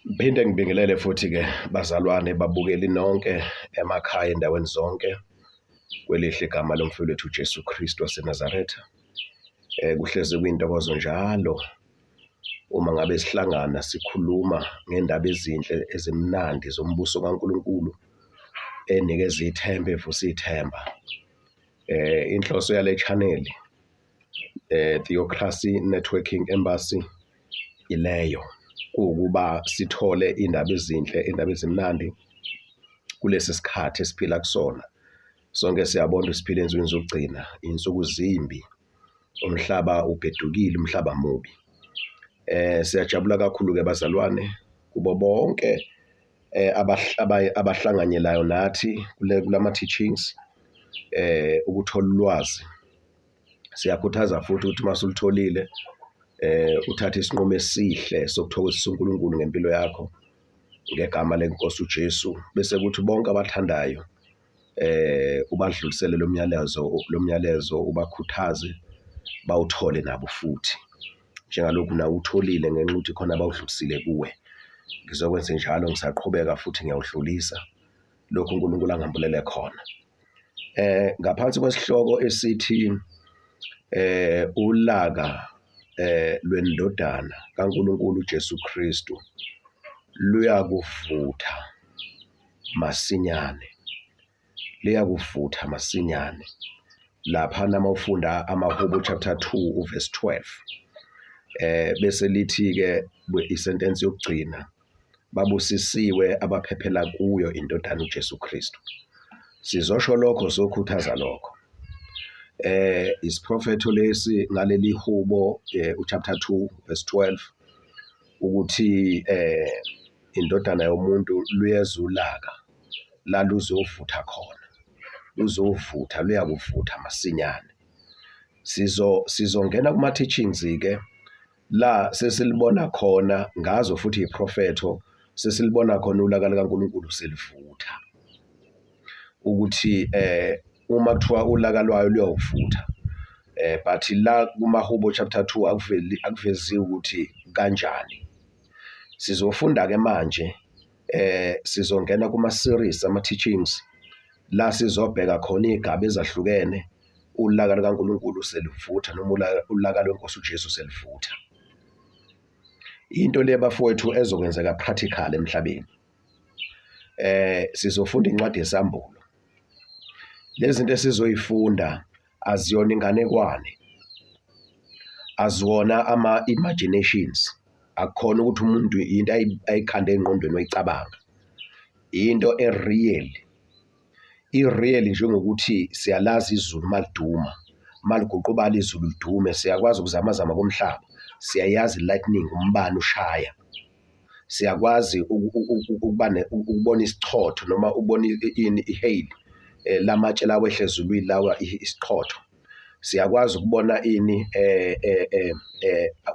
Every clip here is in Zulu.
Ngiphinde ngibingelele futhi-ke bazalwane babukeli nonke emakhaya endaweni zonke kwelihle igama lomfowethu wethu uJesu Kristu waseNazaretha. Kuhlezi kuyintokozo njalo uma ngabe sihlangana sikhuluma ngendaba ezinhle ezimnandi zombuso kaNkulunkulu enikeza ithemba evusa ithemba. Inhloso yale channel Theocracy Networking Embassy ileyo kuwukuba sithole iy'ndaba ezinhle, iy'ndaba ezimnandi kulesi sikhathi esiphila kusona. Sonke siyabona ukuthi siphila ey'nsukwini zokugcina, iy'nsuku zimbi, umhlaba ubhedukile, umhlaba mubi. Siyajabula kakhulu-ke bazalwane kubo bonke abahlanganyelayo nathi kulama-teachings ukuthola ulwazi. Siyakhuthaza futhi ukuthi uma usulutholile uthathe isinqumo esihle sokuthokozisa uNkulunkulu ngempilo yakho ngegama leNkosi uJesu, bese kuthi bonke abathandayo ubadlulisele lo myalezo lo myalezo ubakhuthaze bawuthole nabo futhi njengalokhu nawe utholile ngenxa yokuthi khona abawudlulisile kuwe. Ngizokwenze njalo ngisaqhubeka futhi ngiyawudlulisa lokhu uNkulunkulu angambulele khona. Ngaphansi kwesihloko esithi ulaka lwendodana kaNkulunkulu uJesu Kristu luyakuvutha masinyane, liyakuvutha masinyane. Laphana uma ufunda amaHubo chapter 2 uverse 12 bese lithi-ke isentensi yokugcina Babusisiwe abaphephela kuyo iNdodana uJesu Kristu. Sizosho lokho sokhuthaza lokho. Isiprofetho lesi ngaleli hubo uchapter 2 verse 12 ukuthi indodana yomuntu luyeza ulaka la luzovutha khona. Luzovutha luyakuvutha masinyane. Sizo sizongena kuma teachings ke La sesilibona khona ngazo futhi iprofetho sesilibona khona ulaka likaNkulunkulu selivutha ukuthi uma kuthiwa ulaka lwayo luyawuvutha but la kumaHubo chapter 2 akuveli akuveziwe ukuthi kanjani. Sizofunda ke manje sizongena kuma series ama teachings la sizobheka khona izigaba ezahlukene ulaka lukaNkulunkulu seluvutha noma ulaka lwenkosi uJesu seluvutha. Into le bafowethu ezokwenzeka practical emhlabeni. Sizofunda incwadi yesambulo. Lezi zinto esizoyifunda aziyona inganekwane. Aziwona ama-imaginations. Akukhona ukuthi umuntu into ayikhande engqondweni wayicabanga. Into e-real I-real njengokuthi siyalazi izulu maliduma, maliguqubala izulu lidume, siyakwazi ukuzamazama komhlaba, siyayazi i-lightning, umbani ushaya. Siyakwazi ukuba ukubona isichotho noma ukubona ini i-hail, lamatshe lawa ehla ezulwini lawa isiqhotho. Siyakwazi ukubona ini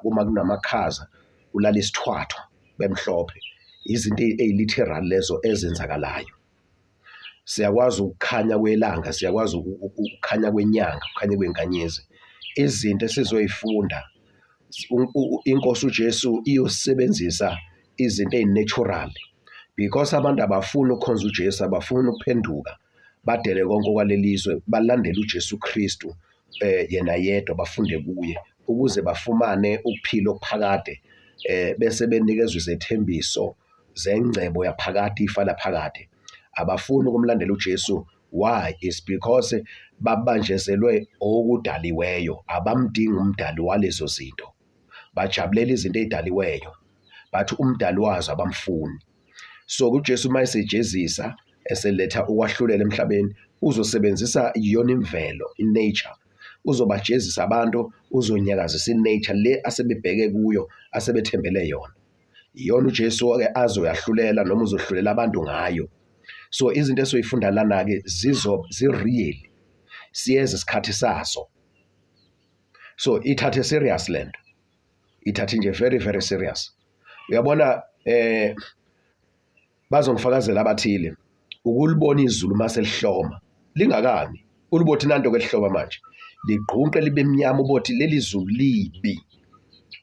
uma kunamakhaza kulala isithwathwa bemhlophe. Izinto ey'literal lezo ezenzakalayo. Siyakwazi ukukhanya kwelanga, siyakwazi ukukhanya kwenyanga, ukukhanya kwenkanyezi. Izinto esizoyifunda inkosi uJesu iyosebenzisa izinto ey'natural because abantu abafuni ukukhonza uJesu, abafuni ukuphenduka badele konke okwaleli zwe balandele uJesu Kristu yena yedwa bafunde kuye ukuze bafumane ukuphila okuphakade bese benikezwa izethembiso zengcebo yaphakade, ifa laphakade. Abafuni ukumlandela uJesu. Why? It's because babanjezelwe okudaliweyo, abamdingi umdali walezo zinto. Bajabulela izinto ey'daliweyo but umdali wazo abamfuni. So uJesu uma esejezisa eseletha ukwahlulela emhlabeni uzosebenzisa iyona imvelo, i-nature. Uzobajezisa abantu, uzonyakazisa i-nature le asebebheke kuyo, asebethembele yona. Iyona uJesu ke azoyahlulela noma uzohlulela abantu ngayo. So izinto esoyifunda lana ke zizo zi-real. Siyeza isikhathi sazo. So ithathe serious lento. Ithathe nje very very serious. Uyabona bazongifakazela abathile ukulibona izulu uma selihloma lingakani ulibothi nanto ke lihloma manje ligqunqe libe mnyama ubothi leli zulu libi.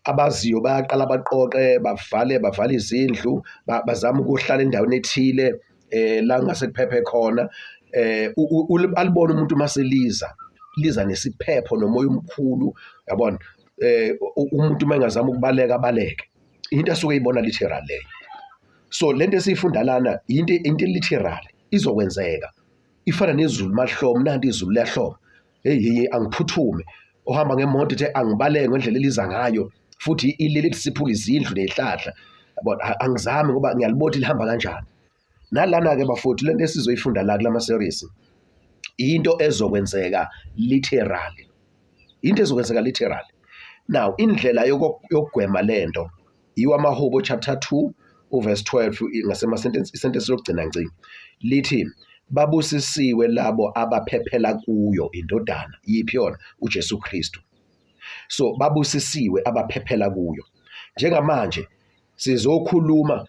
Abaziyo bayaqala baqoqe, bavale bavale izindlu, bazame ukuhlala endaweni ethile la ngase kuphephe khona. Alibone umuntu maseliza, liza nesiphepho nomoya omkhulu, yabona. Umuntu uma engazama ukubaleka abaleke. Into asuke eyibona literal leyo. So lento esiyifunda lana into literal izokwenzeka. Ifana nezulu malihloma, nanti izulu liyahloma. Hey hey angiphuthume. Ohamba ngemoto ethe angibaleke ngendlela eliza ngayo, futhi ileli lisiphula izindlu nezihlahla. Yabona, angizami ngoba ngiyalibona ukuthi lihamba kanjani. Nalana-ke bafowethu, lento esizoyifunda la kulama series into ezokwenzeka literally, into ezokwenzeka literally. Now indlela yokugwema lento yiwo amaHubo chapter 2 uverse 12 ngasema sentence, isentence lokugcina ngci, lithi babusisiwe labo abaphephela kuyo indodana. Yiphi yona? UJesu Kristu. So babusisiwe abaphephela kuyo. Njengamanje sizokhuluma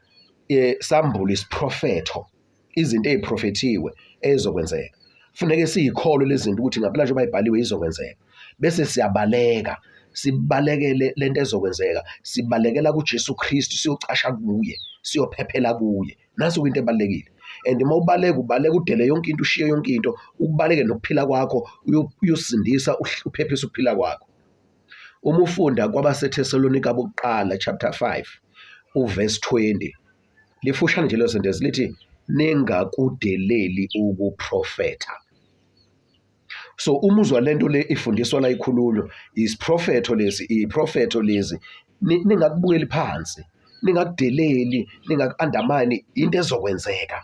sambule isiprofetho, izinto eziprofethiwe ezizokwenzeka. Funeke siyikholwe lezi zinto ukuthi ngempela njengoba ibhaliwe izokwenzeka, bese siyabaleka, sibalekele lento ezokwenzeka, sibalekela kuJesu Kristu, siyocasha kuye, siyophephela kuye. Naso into ebalulekile. And uma ubaleka, ubaleka udele yonke into, ushiye yonke into, ubaleke nokuphila kwakho, uyosindisa, uphephise ukuphila kwakho. Uma ufunda kwabaseThesalonika bokuqala chapter 5 uverse 20, lifushane nje leyo sentence, lithi ningakudeleli ukuprofetha. So uma uzwa lento le ifundiswa la ikhulunywa, isiprofetho lesi, iprofetho lezi, ningakubukeli phansi, ningakudeleli, ningaku-undermine into ezokwenzeka.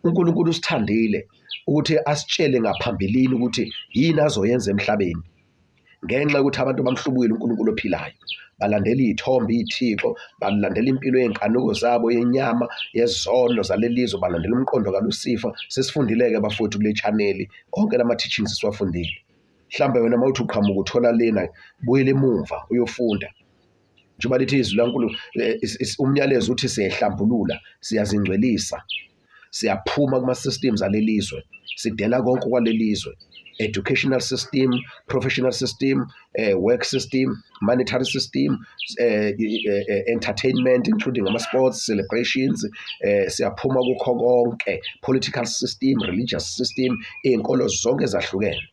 uNkulunkulu usithandile ukuthi asitshele ngaphambilini ukuthi yini azoyenza emhlabeni, ngenxa yokuthi abantu bamhlubukile uNkulunkulu ophilayo, balandela iy'thombe, iy'thixo, balandela impilo yey'nkanuko zabo yenyama, yezono zalelizwe, balandela umqondo kaLucifer. Sesifundile-ke bafowethu kule chaneli, onke lama teachings siwafundile. Mhlawumbe wena uma uthi uqhamuka uthola lena, buyela emumva uyofunda. Njengoba lithi izwi laNkulunkulu, umyalezo uthi siyayihlambulula, siyazingcwelisa, siyaphuma kuma-systems alelizwe, sidela konke kwalelizwe, educational system, professional system, work system, monetary system, entertainment including ama-sports celebrations, siyaphuma kukho konke, political system, religious system, iy'nkolo zonke ezahlukene.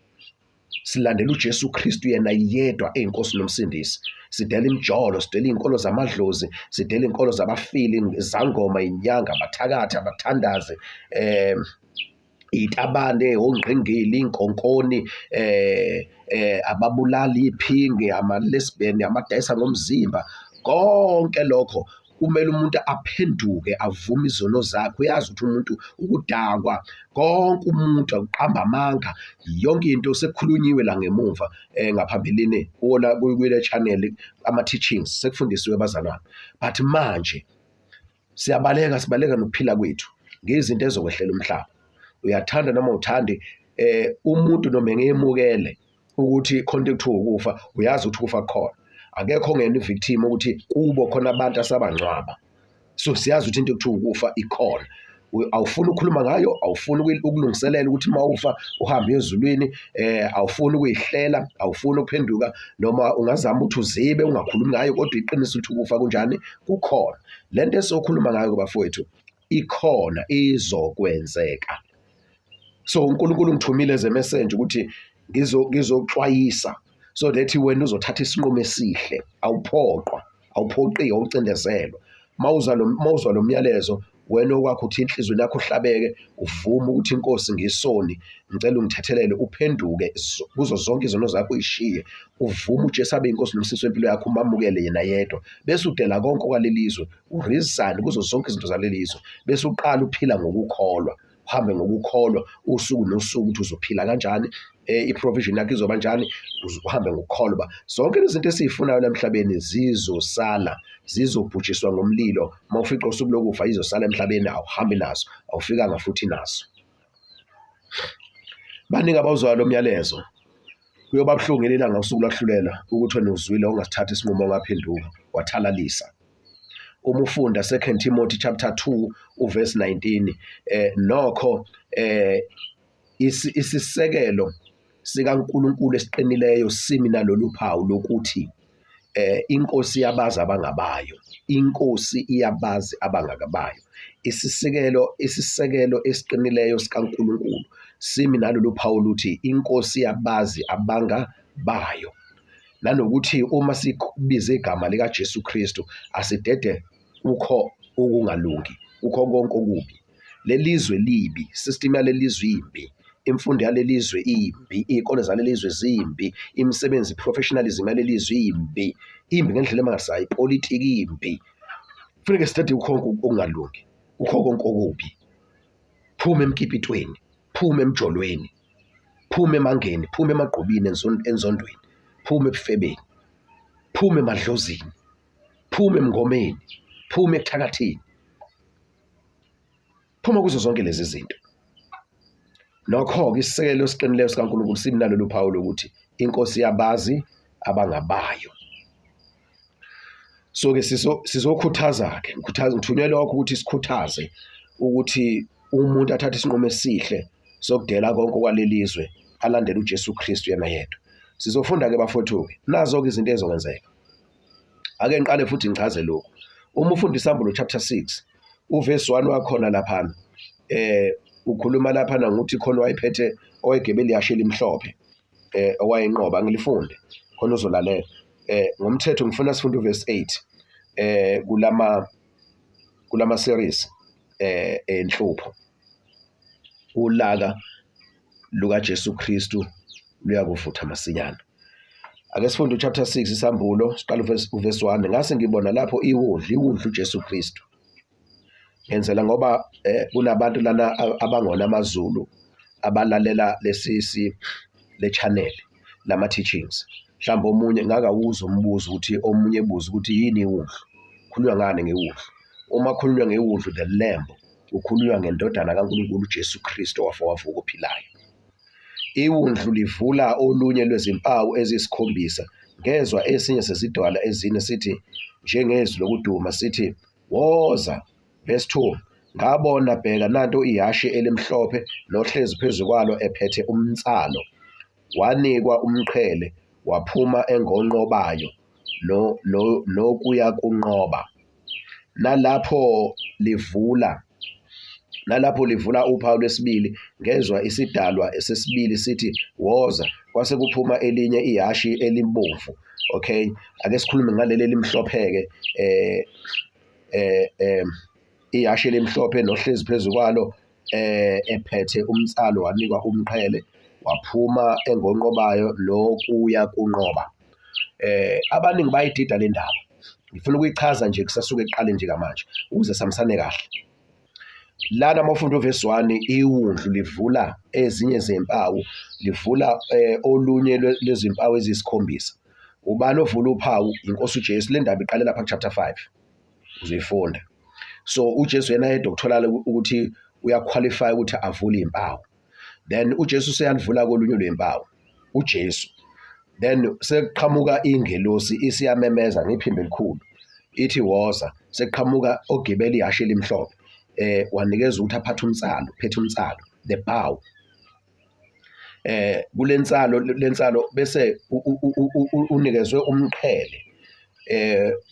Silandela uJesu Kristu yena yedwa eyinkosi nomsindisi. Sidela imijolo, sidela iy'nkolo zamadlozi, sidela iy'nkolo zabafile, izangoma, iy'nyanga, abathakathi, abathandazi, iy'tabane, ongqingili, iy'nkonkoni, ababulali, iy'phingi, ama-lesbian, amadayisa ngomzimba. Konke lokho kumele umuntu aphenduke, avume izono zakhe. Uyazi ukuthi umuntu ukudakwa, konke umuntu akuqamba amanga, yonke into sekukhulunyiwe la ngemuva ngaphambilini kuwona kule channel, ama-teachings sekufundisiwe bazalwane. But manje siyabaleka, sibaleka nokuphila kwethu ngezinto ezokwehlela umhlaba. Uyathanda noma uthandi, umuntu noma engeyemukele ukuthi khona into ekuthiwa ukufa, uyazi ukuthi ukufa kukhona. Akekho ongena i-victim ukuthi kubo khona abantu asabangcwaba. So siyazi ukuthi into ekuthiwa ukufa ikhona. Awufuni ukukhuluma ngayo, awufuni ukulungiselela ukuthi uma ufa uhambe ezulwini, awufuni ukuyihlela, awufuni ukuphenduka, noma ungazama ukuthi uzibe ungakhulumi ngayo, kodwa iqiniso ukuthi ukufa kunjani, kukhona. Lento esokhuluma ngayo bafowethu ikhona, izokwenzeka. So uNkulunkulu ungithumile as a messenger ukuthi ngizoxwayisa so that wena uzothatha isinqumo esihle. Awuphoqwa, awuphoqiwe, awucindezelwa. Mawuzwa lo myalezo, wena okwakho uthi inhliziyweni yakho uhlabeke, uvume ukuthi inkosi ngisoni, ngicela ungithethelele, uphenduke kuzo zonke izono zakho uyishiye, uvume uJesu abe inkosi nomsindisi wempilo yakho, umamukele yena yedwa, bese udela konke okwalelizwe, uresign kuzo zonke izinto zalelizwe, bese uqala uphila ngokukholwa, uhambe ngokukholwa usuku nosuku ukuthi uzophila kanjani, i-provision yakho izoba njani, uhambe ngokukholwa uba zonke lezi zinto esiyifunayo la emhlabeni zizosala, zizobhujiswa ngomlilo. Uma ufica usuku lokufa izosala emhlabeni, awuhambi nazo, awufikanga futhi nazo. Baningi abawuzwayo lo myalezo. Kuyoba buhlungu ngelinye ilanga usuku lwahlulela ukuthi wena uzwile ungasithatha isinqumo, ungaphenduka wathalalisa. Uma ufunda 2 Timothy chapter 2 uverse 19, nokho isisekelo sikaNkulunkulu esiqinileyo simi nalolu phawu lokuthi Inkosi yabazi abangabayo, inkosi iyabazi abangakabayo. Isisekelo esiqinileyo sikaNkulunkulu simi nalolu phawu luthi inkosi yabazi abangabayo. Nanokuthi uma sibiza igama likaJesu Kristu asidede kukho ukungalungi, kukho konke okubi. Lelizwe libi, system yalelizwe imbi, imfundo yalelizwe imbi, iy'kole zalelizwe zimbi, imisebenzi, professionalism yalelizwe imbi, imbi ngendlela emangalisayo, ipolitiki imbi. Kufuneke sidede kukho konke okungalungi, kukho konke okubi. Phuma emkipitweni, phuma emjolweni, phuma emangeni, phuma emagqubini, enzondweni, phuma ebufebeni, phuma emadlozini, phuma emngomeni, phuma ekuthakatheni. Phuma kuzo zonke lezi zinto. Nokho-ke isisekelo esiqinileyo sikaNkulunkulu simi nalolu phawu lokuthi inkosi yabazi abangabayo. So-ke sizokhuthaza-ke, ngikhuthaza, ngithunywe lokho ukuthi sikhuthaze ukuthi umuntu athathe isinqumo esihle sokudela konke kwaleli zwe alandele uJesu Kristu yena yedwa. Sizofunda-ke bafowethu-ke, nazo-ke izinto ezokwenzeka. Ake ngiqale futhi ngichaze lokhu. Uma ufunda iSambulo chapter 6, uvesi 1 wakhona laphana, ukhuluma laphana ngokuthi khona wayephethe owayegebele ihhashi elimhlophe, owayenqoba. Ngilifunde khona uzolalela. Ngomthetho ngifuna sifunde uvesi 8 kulama series enhlupho. Ulaka lukaJesu Kristu luyakuvutha masinyane. Ake sifunde uchapter 6 iSambulo, siqala uvesi 1. Ngase ngibona lapho iwundlu, iwundlu uJesu Kristu. Ngenzela ngoba kunabantu lana abangona amaZulu abalalela lesisi le channel lama teachings. Mhlawumbe omunye ngakawuza umbuzo ukuthi omunye ebuza ukuthi yini iwundlu? Khulunywa ngani ngewundlu? Uma khulunywa ngewundlu, the lamb, ukhulunywa ngendodana kaNkulunkulu uJesu Kristu owafa wavuka ophilayo. Iwundlu livula olunye lwezimpawu eziyisikhombisa. Ngezwa esinye sezidwala ezine sithi njengezwi lokuduma sithi, woza. Verse 2, ngabona, bheka, nanto ihhashi elimhlophe, nohlezi phezu kwalo ephethe umnsalo. Wanikwa umqhele, waphuma engonqobayo nokuya kunqoba. Nalapho livula uphawu lwesibili, ngezwa isidalwa sesibili sithi, woza. Kwase kuphuma elinye ihhashi elibomvu. Okay, ake sikhulume ngaleli elimhlophe-ke, ihhashi elimhlophe nohlezi phezu kwalo ephethe umnsalo, wanikwa umqhele, waphuma engonqobayo nokuya kunqoba. Abaningi bayidida le ndaba. Ngifuna ukuyichaza nje kusasuke ekuqaleni njengamanje ukuze sihambisane kahle. Lana uma ufunda uvesi 1, iwundlu livula ezinye zempawu, livula olunye lwezimpawu eziyisikhombisa. Ubani ovula uphawu? Inkosi uJesu. Le ndaba iqale lapha ku-chapter 5, uzoyifunda. So uJesu yena yedwa ukutholakala ukuthi uyaqualify ukuthi avule izimpawu. Then uJesu useyalivula kolunye lwempawu, uJesu. Then sekuqhamuka ingelosi isiyamemeza ngephimbo elikhulu ithi woza. Sekuqhamuka ogibela ihhashi elimhlophe, wanikeza ukuthi aphathe umnsalo, phethe umnsalo, the bow. Kulensalo, lensalo bese unikezwe umqhele,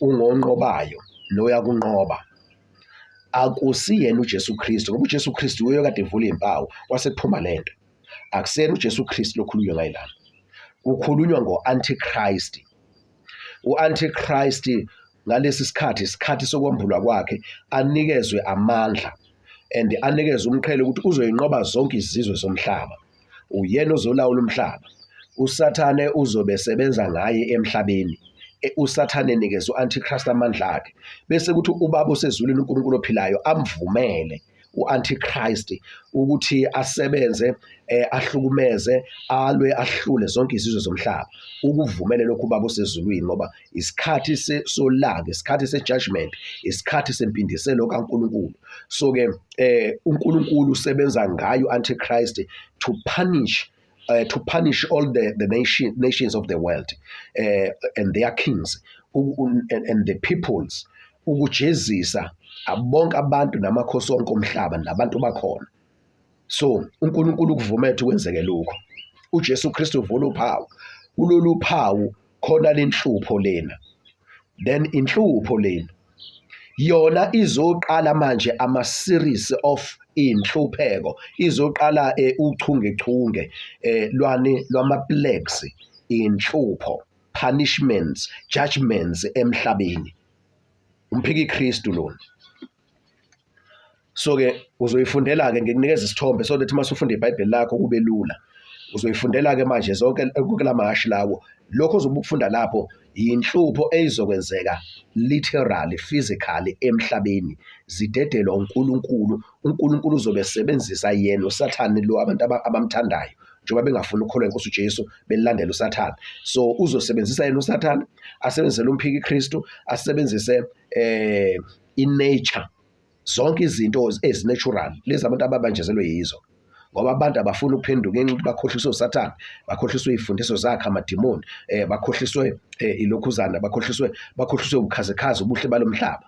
ungonqobayo noyakunqoba. Akusiyena uJesu Kristu, ngoba uJesu Kristu uye kade evula izimpawu kwase kuphuma lento. Akusiyena uJesu Kristu lokhulunywa ngaye lana. Kukhulunywa ngo-Antichrist. U-Antichrist ngalesi sikhathi, isikhathi sokwambulwa kwakhe, anikezwe amandla and anikezwe umqhele ukuthi uzoyinqoba zonke izizwe zomhlaba. Uyena ozolawula umhlaba. uSathane uzobe esebenza ngaye emhlabeni. USathane enikeza u-Antichrist amandla akhe, bese kuthi uBaba osezulwini uNkulunkulu ophilayo amvumele u-Antichrist ukuthi asebenze, ahlukumeze, alwe, ahlule zonke izizwe zomhlaba. Ukuvumele lokhu uBaba osezulwini, ngoba isikhathi solaka, isikhathi se-judgment, isikhathi sempindiselo kaNkulunkulu. So-ke uNkulunkulu usebenza ngayo u-Antichrist to punish all the nations of the world and their kings and the peoples, ukujezisa bonke abantu namakhosi onke omhlaba nabantu bakhona. So uNkulunkulu ukuvumela ukuthi kwenzeke lokho. uJesu Kristu uvula uphawu. Kulolu phawu khona lenhlupho lena. Then inhlupho lena yona izoqala manje ama series of inhlupheko izoqala uchungechunge lwani lwama plagues, inhlupho, punishments, judgments emhlabeni. Umphiki Kristu lona. So ke uzoyifundela ke, ngikunikeza isithombe so that uma ufunda iBhayibheli lakho kube lula. Uzoyifundela ke manje zonke kulamahashi lawo. Lokho ozobe ukufunda lapho yinhlupho eyizokwenzeka literally, physically emhlabeni, zidedelwa uNkulunkulu. UNkulunkulu uzobe esebenzisa yena uSathane lo abantu abamthandayo, njengoba bengafuni ukukholwa inkosi uJesu belandela uSathane. So uzosebenzisa yena uSathane, asebenzise lo mphiki Kristu, asebenzise i-nature, zonke izinto ezi-natural lezi abantu ababanjezelwe yizo, ngoba abantu abafuni ukuphenduka ngenxa yokuthi bakhohliswe uSathane, bakhohliswe iy'fundiso zakhe amadimoni, bakhohliswe ilokhuzana, bakhohliswe ubukhazikhazi, ubuhle balomhlaba.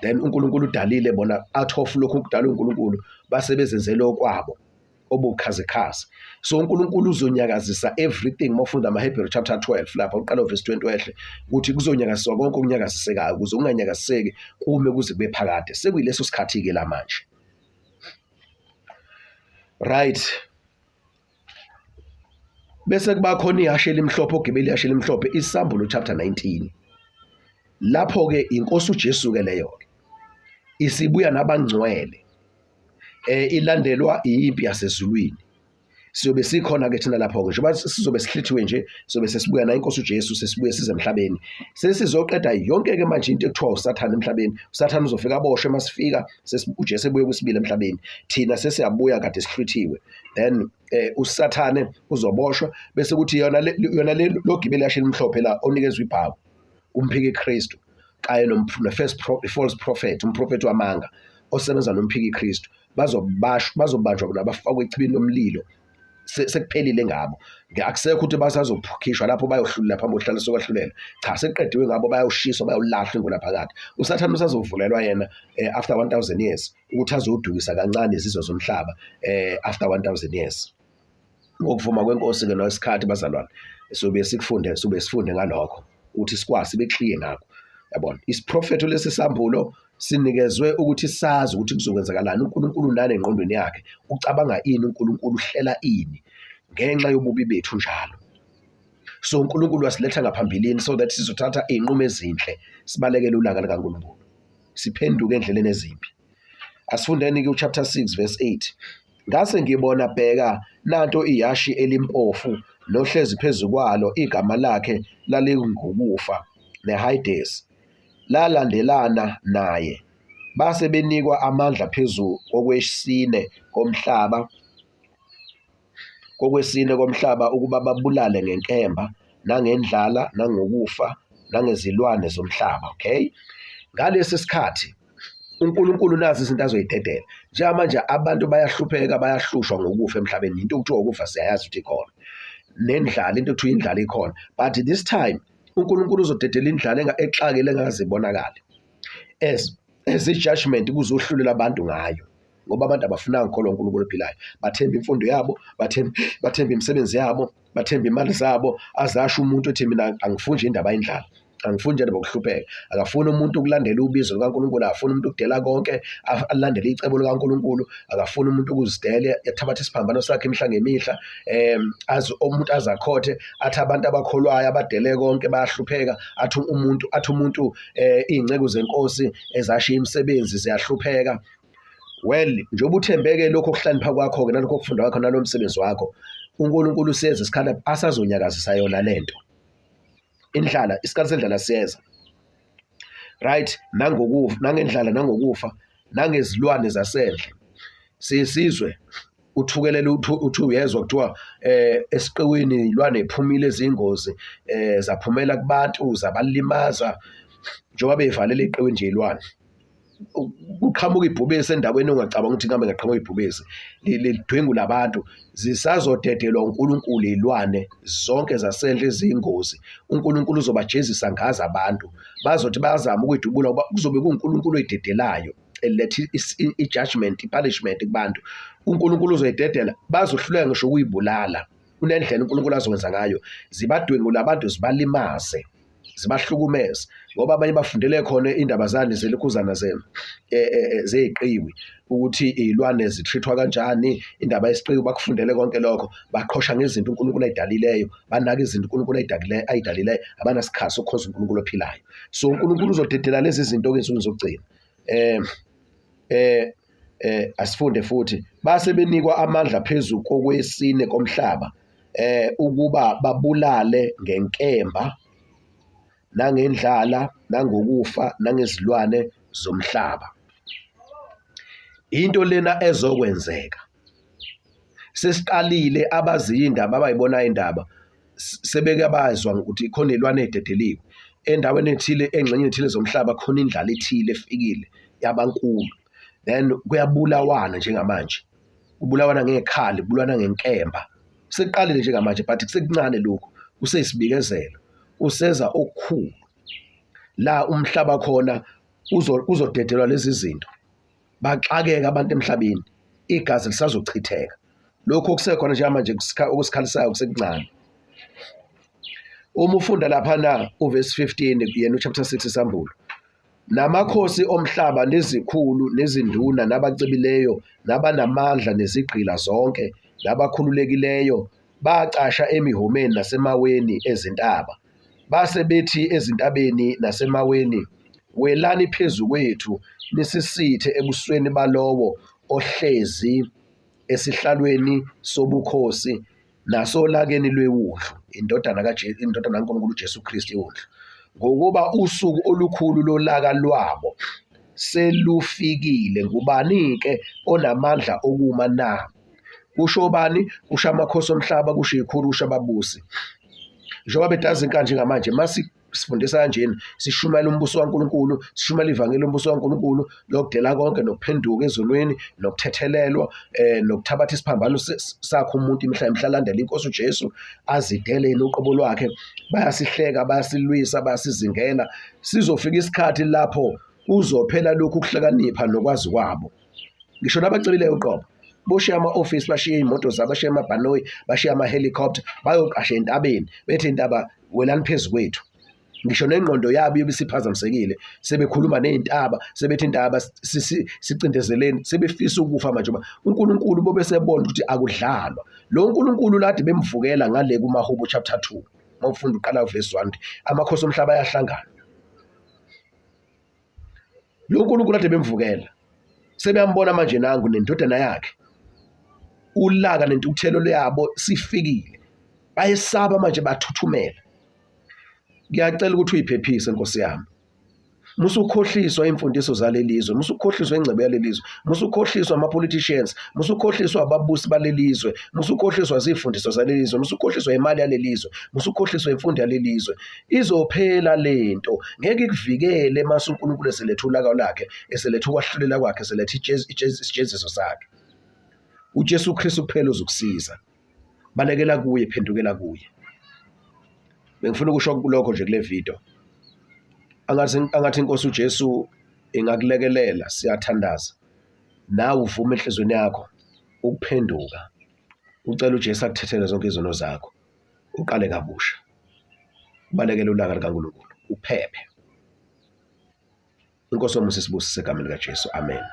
Then uNkulunkulu udalile bona, out of lokhu okudalwe uNkulunkulu base bezenzele okwabo obukhazikhazi. So uNkulunkulu uzonyakazisa everything. Mawufunda amaHebheru chapter 12 lapha uqala verse 20 wehle ukuthi kuzonyakaziswa konke okunyakazisekayo ukuze kunganyakaziseki kume kuze kube phakade. Sekuyileso sikhathi-ke la manje, right? Bese kuba khona ihashe elimhlophe, ogibele ihashe elimhlophe, Isambulo chapter 19. Lapho-ke inkosi uJesu-ke leyo-ke isibuya nabangcwele, ilandelwa impi yasezulwini. Siyobe sikhona ke thina lapho-ke, njengoba sizobe sihlithiwe nje, sizobe sesibuya nayo inkosi uJesu, sesibuye size emhlabeni, sesizoqeda yonke-ke manje into ekuthiwa uSathane emhlabeni. USathane uzofika aboshwe masifika uJesu ebuye kwesibili emhlabeni. Thina sesiyabuya kade sihlwithiwe. Then uSathane uzoboshwa, bese kuthi yona le logibele ihashe elimhlophe la onikezwe ibhawu, umphiki Kristu, kanye no-first false prophet, umprofethi wamanga osebenza nomphiki Kristu, bazobanjwa bona bafakwe echibini lomlilo. Sekuphelile ngabo, akusekho ukuthi basazokhishwa lapho bayohlulela phambi kokuhlala sokwahlulela. Cha, sekuqediwe ngabo, bayoshiswa, bayolahlwa ingunaphakade. USathane usazovulelwa yena after 1000 years ukuthi azodukisa kancane izizwe zomhlaba after 1000 years, ngokuvuma kwenkosi-ke nesikhathi. Bazalwane, sobe sikufunde, sobe sifunde ngalokho ukuthi sikwazi sibe clear ngakho, yabona. Isiprofetho lesi sambulo sinikezwe ukuthi sazi ukuthi kuzokwenzakalani, uNkulunkulu nane engqondweni yakhe ucabanga ini, uNkulunkulu uhlela ini ngenxa yobubi bethu njalo. So uNkulunkulu wasiletha ngaphambilini so that sizothatha iy'nqumo ezinhle, sibalekele ulaka likaNkulunkulu, siphenduke endleleni ezimbi. Asifundeni-ke u-chapter 6 verse 8. Ngase ngibona, bheka, nanto ihashi elimpofu, nohlezi phezu kwalo igama lakhe lalinguKufa, neHayidesi lalandelana naye. Base benikwa amandla phezu kokwesine komhlaba ukuba babulale ngenkemba, nangendlala, nangokufa, nangezilwane zomhlaba. Okay, ngalesi sikhathi uNkulunkulu nazi izinto azoyidedela. Njengamanje abantu bayahlupheka, bayahlushwa ngokufa emhlabeni. Into okuthiwa ukufa siyayazi ukuthi ikhona, nendlala, into ekuthiwa indlala ikhona, but this time uNkulunkulu uzodedela indlala exakile engakaze ibonakale as i-judgment kuzohlulela abantu ngayo, ngoba abantu abafunanga ukukholwa uNkulunkulu ophilayo. Bathemba imfundo yabo, bathemba imisebenzi yabo, bathemba imali zabo. Azasho umuntu ethi, "Mina angifuni nje indaba yendlala, angifuni nje indaba yokuhlupheka." Akafuni umuntu ukulandela ubizo lukaNkulunkulu, akafuni umuntu ukudela konke alandele icebo likaNkulunkulu, akafuni umuntu ukuzidela ethabatha isiphambano sakhe imihla ngemihla. Aze umuntu azakhothe athi abantu abakholwayo abadele konke bayahlupheka, athi umuntu iy'nceku zenkosi ezashiya imisebenzi ziyahlupheka. Well, njengoba uthembeke lokho kuhlakanipha kwakho-ke nalokho kufunda kwakho nalo msebenzi wakho, uNkulunkulu usiyeza isikhathi asazonyakazisa yona lento indlala. Isikhathi sendlala siyeza, right? Nangokufa, nangendlala, nangokufa, nangezilwane zasendle. Sisizwe uthukelele, uthi uyezwa kuthiwa esiqiwini ilwane iphumile ezingozi, zaphumela kubantu zabalimaza, njengoba beyivalele eqiwini nje ilwane. Kuqhamuka ibhubesi endaweni ongacabanga ukuthi ngabe ngaqhamuka ibhubesi, lidwengula abantu. Zisazodedelwa uNkulunkulu iy'lwane zonke zasendle eziyingozi. uNkulunkulu uzobajezisa ngazo. Abantu bazothi bayazama ukuyidubula ngoba kuzobe kuwuNkulunkulu oyidedelayo, eletha i-judgment, i-punishment kubantu. uNkulunkulu uzoyidedela, bazohluleka ngisho ukuyibulala. Kunendlela uNkulunkulu azokwenza ngayo, zibadwengule abantu, zibalimaze. Zibahlukumeze ngoba abanye bafundele khona indaba zani zelikhuzana zenu zeziqiwi ukuthi izilwane zitreatwa kanjani, indaba yesiqiwi bakufundele konke lokho, baqhosha ngezinto uNkulunkulu ayidalileyo, banaka izinto uNkulunkulu ayidalileyo, abanasikhathi sokukhonza uNkulunkulu ophilayo. So uNkulunkulu uzodedela lezi zinto-ke ezinsukwini zokugcina. Asifunde futhi base benikwa amandla phezu kokwesine komhlaba ukuba babulale ngenkemba nangendlala nangokufa nangezilwane zomhlaba. Into lena ezokwenzeka sesiqalile, abaziyo indaba abayibonayo indaba sebeke bazwa ukuthi khona iy'lwane ey'dedeliwe endaweni ethile, engxenyeni ethile zomhlaba khona indlala ethile efikile yabankulu, then kuyabulawana njengamanje, kubulawana ngey'khali, kubulawana ngenkemba. Sekuqalile njengamanje but kusekuncane lokhu, kuseyisibikezelo, kuseza okukhulu la umhlaba khona uzodedelwa lezi zinto. Baxakeka abantu emhlabeni, igazi lisazochitheka. Lokhu okusekhona njengamanje okusikhalisayo kusekuncane. Uma ufunda laphana uvesi 15 yena uchapter 6 iSambulo, namakhosi omhlaba nezikhulu nezinduna nabacebileyo nabanamandla nezigqila zonke nabakhululekileyo bacasha emihomeni nasemaweni ezintaba. Base bethi ezintabeni nasemaweni, Welani phezu kwethu, nisisithe ebusweni balowo ohlezi esihlalweni sobukhosi nasolakeni lweWundlu, indodana kaJesu, indodana kaNkulunkulu uJesu Kristu iWundlu. Ngokuba usuku olukhulu lolaka lwabo selufikile, ngubani-ke onamandla okuma na? Kusho bani? Kusho amakhosi omhlaba, kusho izikhulu, kusho ababusi. Njengoba bedaza inkani njengamanje, masifundisa kanjena, sishumayela umbuso kaNkulunkulu, sishumayela ivangeli lombuso kaNkulunkulu, lokudela konke nokuphenduka ezonweni, nokuthethelelwa, nokuthabatha isiphambano sakhe umuntu imihla imihla alandele inkosi uJesu, azidele yena uqobo lwakhe. Bayasihleka, bayasilwisa, bayasizingela. Sizofika isikhathi lapho kuzophela lokhu kuhlakanipha nokwazi kwabo. Ngisho nabacebileyo uqobo boshiya ama-ofisi, bashiye iy'moto zabo, bashiye amabhanoyi, bashiye ama-helicopter, bayoqasha entabeni, bethi intaba welani phezu kwethu. Ngisho nengqondo yabo iyobe isiphazamisekile, sebekhuluma ney'ntaba, sebethi intaba sicindezeleni, sebefisa ukufa manje ngoba uNkulunkulu bobe sebona ukuthi akudlalwa. Lo Nkulunkulu lade bemvukela ngale kumaHubo chapter 2, uma ufunda uqala uvesi 1, amakhosi omhlaba ayahlangana. Lo Nkulunkulu ade bemvukela sebeyambona manje nangu nendodana yakhe, ulaka nentukuthelo yabo sifikile, bayesaba manje, bathuthumela. Ngiyacela ukuthi uyiphephise Nkosi yami. Musa ukukhohliswa imfundiso zaleli zwe, musa ukukhohliswa ingcebo yaleli zwe, musa ukukhohliswa ama-politicians, musa ukukhohliswa ababusi baleli zwe, musa ukukhohliswa zifundiso zaleli zwe, musa ukukhohliswa imali yaleli zwe, musa ukukhohliswa imfundo yaleli zwe. Izophela lento, ngeke ikuvikele mase uNkulunkulu eseletha ulaka lwakhe, eseletha ukwahlulela kwakhe, eseletha isijeziso sakhe. UJesu Kristu kuphela uzokusiza. Balekela kuye, phendukela kuye. Bengifuna ukusho kulokho nje kule video. Angathi inkosi uJesu ingakulekelela, siyathandaza. Nawe uvume enhliziyweni yakho ukuphenduka. Ucela uJesu akuthethele zonke izono zakho. Uqale kabusha. Ubalekele ulaka likaNkulunkulu, uphephe. Inkosi yomusa isibusise egameni likaJesu. Amen.